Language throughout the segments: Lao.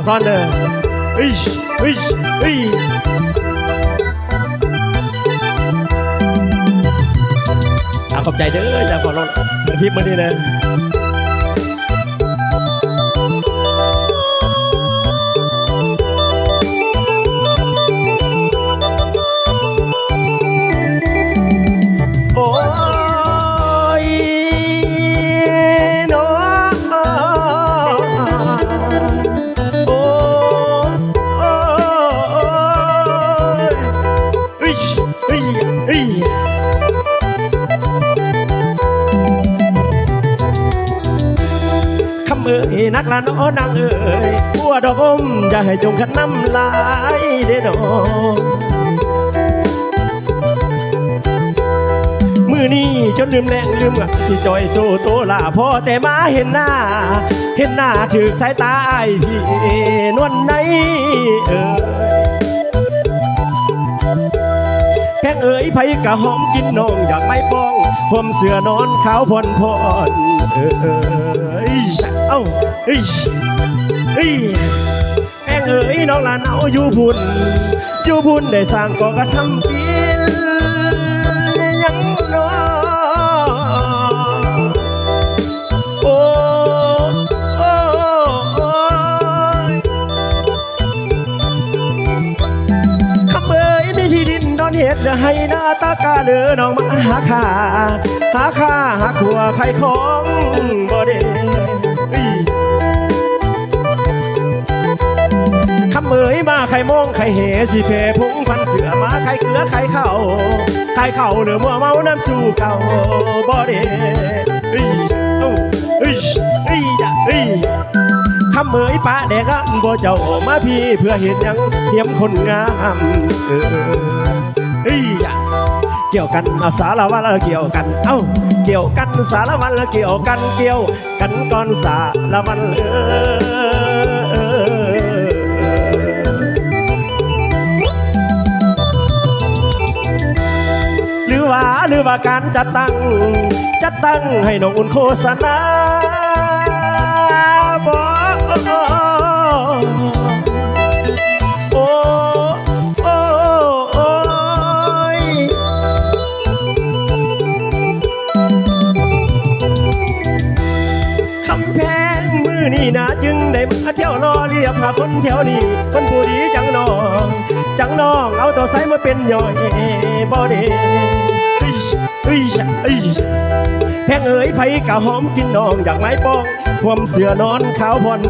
ສອນເດີ ເອີຍ ເອີຍ ເອີຍ ອາ ຂອບໃຈເດີ ຈາກພໍ່ຫຼວງທາງທີມມື້ນີ້ເດີ. ໂອ້ຍ ໂນ ໂອ້ ໂອ້ ໂອ້ຍ ເອີຍ ເອີຍ ເອີຍ ຄຳເອີຍ ນັກລະເນາະນາງເອີຍ ບົວດອກອົມ ຢ່າໃຫ້ຈົມຄັນນ້ຳລາຍເດ້ເນາະ. ມື້ນີ້ຈົນລືມແລງລືມເມືອ ຊິຈ່ອຍໂຊໂຕລາ ພໍແຕ່ມາເຫັນໜ້າ ເຫັນໜ້າຖືກສາຍຕາອ້າຍພີ່ ນວນໃນເອີຍ. ແພງເອີຍ ໃຜກະຫອມກິນນ້ອງ ຢາກໄມ້ປ້ອງ ຫົ່ມເສື້ອນອນຂາວຜ່ອນໆ ເອີຍ ເອີຍ ເອົ້າ ເອີຍ ເອີຍ. ແພງເອີຍ ນ້ອງລະເນົາຢູ່ພຸ້ນ ຢູ່ພຸ້ນໄດ້ສ້າງກໍ່ກະທຳກິນຫຍັງເນາະ ໂອ້ ໂອ້ ໂອ້ຍ. ຄຳເອີຍ ມີທີ່ດິນດອນເຮັດໄຮ່ນາຕາກາເດີ ນ້ອງມາຫາຂ້າ ຫາຂ້າ ຫາຂົ້ວຂາຍຂອງບໍ່ເດ້. ຄຳເອີຍ ມາຂາຍມອງຂາຍແຫ ຊິແຜ່ພົງພັນເສື້ອ ມາຂາຍເກືອຂາຍເຂົ້າ ຂາຍເຂົ້າເດີ ມົວເມົານ້ຳສູ່ເກົ່າບໍ່ເດ້. ເອີຍ ເອີຍ ເອີຍ ເອີຍ ເອີຍ. ຄຳເອີຍ ປາແດກອັນບໍ່ເຈົ້າມາພີ້ເພື່ອເຮັດຫຍັງ ທຽມຄົນງາມ ເອີຍ ເອີຍ ເອີຍ. ກ່ຽວກັນ ອາ ສາລະວັນ ກ່ຽວກັນ ເອົ້າ ກ່ຽວກັນ ສາລະວັນ ກ່ຽວກັນ ກ່ຽວກັນກ່ອນ ສາລະວັນເອີຍ. ຫຼືວ່າ ຫຼືວ່າການຈັດຕັ້ງ ຈັດຕັ້ງໃຫ້ນ້ອງອຸ່ນໂຄສະນາບໍ? ໂອ້ ໂອ້ ໂອ້ຍ ຄຳແພງ ມື້ນີ້ນາຈຶ່ງໄດ້ມາທ່ຽວລໍລຽບຫາຄົນແຖວນີ້ ຄົນຜູ້ດີຈັ່ງນ້ອງ ຈັ່ງນ້ອງ ເອົາຕໍ່ໃສມາເປັນຍ້ອຍບໍ່ເດ້. ເອີຍ ເອີຍ ເອີຍ ແພງເອີຍ ໃຜກະຫອມກິນນ້ອງ ຢາກໄມ້ປ້ອງ ຄວາມເສື້ອນອນຂາວຜ່ອນໆ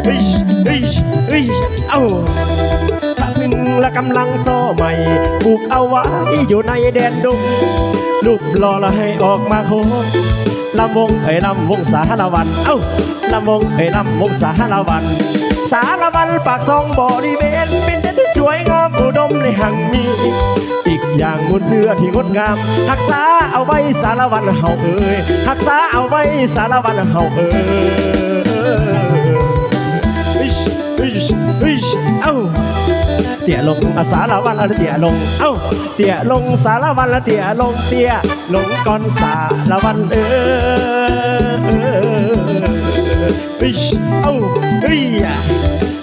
ເອີຍ ເອີຍ ເອີຍ ເອົ້າ ພະພຶງລະກຳລັງຊໍໃໝ່ ປູກເອົາໄວ້ຢູ່ໃນແດນດົງ ຮູບຫຼໍ່ລະໃຫ້ອອກມາໂຄ ລຳວົງເອີຍ ລຳວົງສາລະວັນ ເອົ້າ ລຳວົງເອີຍ ລຳວົງສາລະວັນ ສາລະວັນປາກຊ່ອງບໍລິເວນ ເປັນແດນທີ່ສວຍງາມ ອຸດົມໃນຮັ່ງມີ ອີກຢ່າງມູນເຊື້ອທີ່ງົດງາມ ຮັກສາເອົາໄວ້ສາລະວັນເຮົາເອີຍ ຮັກສາເອົາໄວ້ສາລະວັນເຮົາເອີຍ. ເອົ້າ ເຕ້ຍລົງ ອາ ສາລະວັນ ເຕ້ຍລົງ ເອົ້າ ເຕ້ຍລົງສາລະວັນ ເຕ້ຍລົງ ເຕ້ຍລົງກ່ອນສາລະວັນເອີຍ. ເອົ້າ ເອີຍ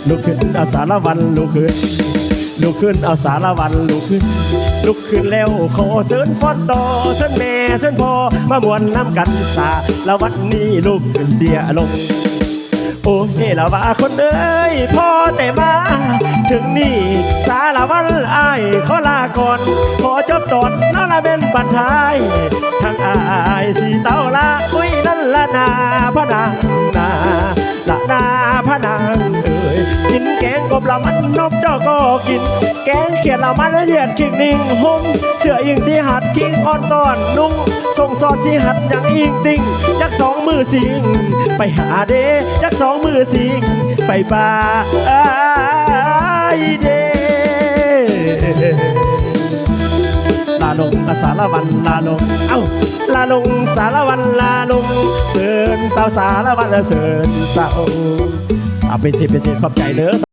ລຸກຂຶ້ນ ອາ ສາລະວັນ ລຸກຂຶ້ນ ລຸກຂຶ້ນ ເອົາ ສາລະວັນ ລຸກຂຶ້ນ ລຸກຂຶ້ນແລ້ວ ຂໍເຊີນຟ້ອນຕໍ່ ເຊີນແມ່ ເຊີນພໍ່ ມາມ່ວນນຳກັນ ສາລະວັນນີ້ ລຸກຂຶ້ນ ເຕ້ຍລົງ. ໂອເຮລະວາຄົນເອີຍ ພໍແຕ່ມາເຖິງນີ້ ສາລະວັນອ້າຍຂໍລາກ່ອນ ຂໍຈົບຕອນນະລະແມ່ນບັນທາຍ ທັງອ້າຍສີເຕົ້າລາ ອຸ້ຍ ນັ້ນລະນາພະນາງນາ ລະນາພະນາງເອີຍ ກິນແກງກົບລະມັນ ນົກຈໍກໍກິນ ແກງຂຽດລະມັນ ລຽດຄີງໜິງ ຫົ່ມເສື້ອອີງຊິຫັດຄີງອ່ອນຕ້ອນນຸ່ງ ສົ່ງສອດຊິຫັດຫຍັງອີງຕິ່ງ ຈັກສອງມື້ຊິໄປຫາເດ ຈັກສອງມື້ຊິໄປບາຍເດ. ລາລົງ ອາ ສາລະວັນ ລາລົງ ເອົ້າ ລາລົງ ສາລະວັນ ລາລົງ ເຊີນເຊົາ ສາລະວັນ ເຊີນເຊົາ. ອາ ເປັນສິດ ເປັນສິດ ຂອບໃຈເດີ.